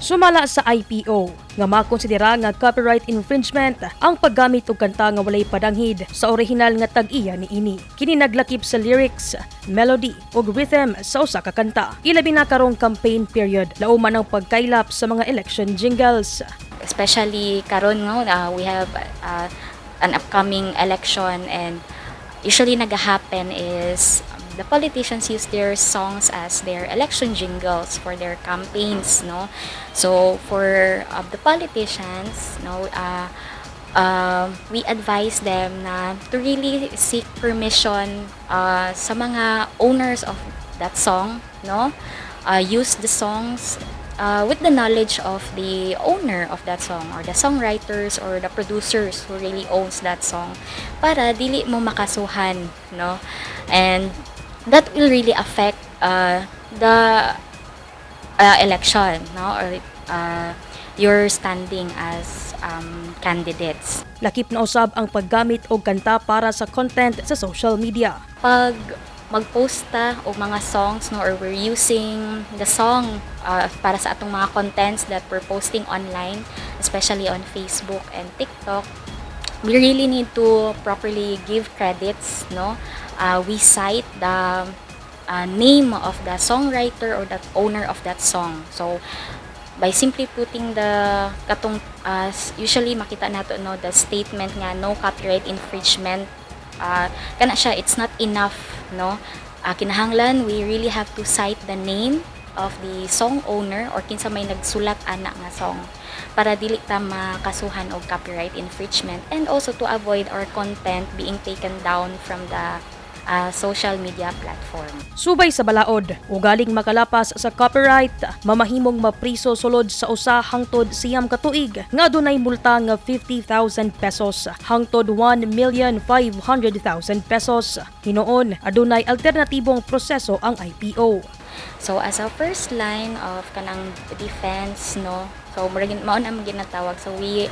Sumala sa IPO, nga makonsidera nga copyright infringement ang paggamit og kanta nga walay padanghid sa orihinal nga tag-iya niini. Kini naglakip sa lyrics, melody ug rhythm sa usa ka kanta. Ilabi na karong campaign period, lauman ang pagkaylap sa mga election jingles. Especially karon, no, we have an upcoming election and usually nag-happen is the politicians use their songs as their election jingles for their campaigns, no? So for the politicians, no, we advise them na to really seek permission sa mga owners of that song, no, use the songs with the knowledge of the owner of that song or the songwriters or the producers who really owns that song para dili mo makasuhan, no? And that will really affect the election, no, or your standing as candidates. Lakip na usab ang paggamit og kanta para sa content sa social media. Pag mag-post ta og mga songs, no, or we're using the song para sa atong mga contents that we're posting online, especially on Facebook and TikTok, we really need to properly give credits, no? We cite the name of the songwriter or the owner of that song. So by simply putting the katong usually makita nato, no, the statement nga "no copyright infringement," kana siya, it's not enough, no? Kinahanglan we really have to cite the name of the song owner or kinsa may nagsulat ana nga song para dili ta makasuhan og copyright infringement and also to avoid our content being taken down from the social media platform. Subay sa balaod, ugaling makalapas sa copyright, mamahimong mapriso sulod sa 1 hangtod 9 ka tuig nga adunay multa nga 50,000 pesos hangtod 1,500,000 pesos. Hinuon, adunay alternatibong proseso ang IPO. So as a first line of kanang defense, no. So murag mao na ang ginatawag. So we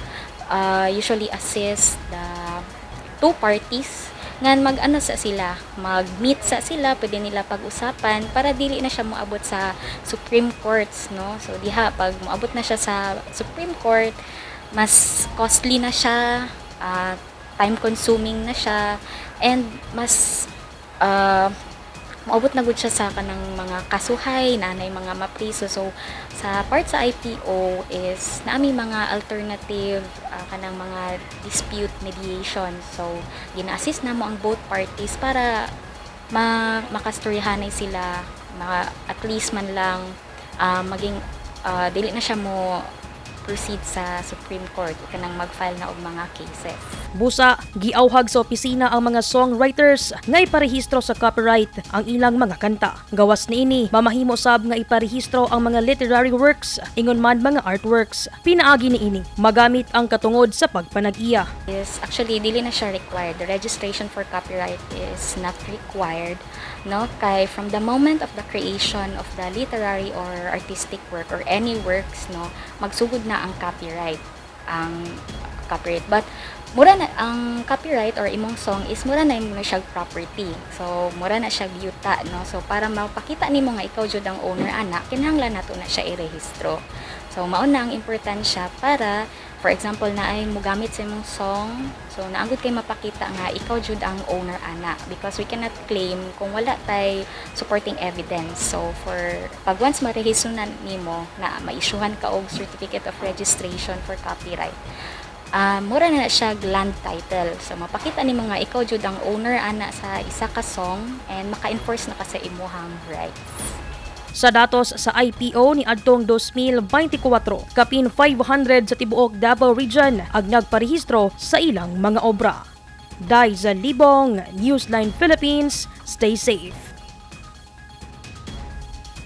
usually assist the two parties ngan mag-ano sa sila, mag-meet sa sila, pwede nila pag-usapan para dili na siya moabot sa Supreme Courts, no? So diha pag moabot na siya sa Supreme Court, mas costly na siya, time consuming na siya and mas moabot na gud siya sa kanang mga kasuhay na nay mga mapriso. So sa part sa IPO is naa mi mga alternative kanang mga dispute mediation. So gina-assist namo ang both parties para ma makastoryahanay sila, maka, at least man lang maging dili na siya mo proceed sa Supreme Court o kanang mag-file na og mga cases. Busa, giawhag sa opisina ang mga songwriters nga iparehistro sa copyright ang ilang mga kanta. Gawas niini, mamahimo sab nga iparehistro ang mga literary works, ingon man mga artworks. Pinaagi niini, magamit ang katungod sa pagpanag-iya. Is actually dili na siya required. The registration for copyright is not required, no? Kay from the moment of the creation of the literary or artistic work or any works, no, magsugod na ang copyright. Ang copyright. But mura na ang copyright or imong song is mura na imo na siya property. So mura na siya yuta, no? So para mapakita nimo nga ikaw jud ang owner ana, kinahanglan nato na siya irehistro. So mao na ang importansya para, for example, na ay mogamit sa imong song, so naa gud kay mapakita nga ikaw jud ang owner ana because we cannot claim kung wala tay supporting evidence. So for pag once marehistro na nimo na maisyuhan ka og certificate of registration for copyright, mura na siya land title. So mapakita nimo nga ikaw jud ang owner ana sa isa ka song and maka-enforce na ka sa imuhang rights. Sa datos sa IPO ni adtong 2024, kapin 500 sa tibuok Davao Region ang nagparehistro sa ilang mga obra. Daiza Libong, Newsline Philippines, stay safe.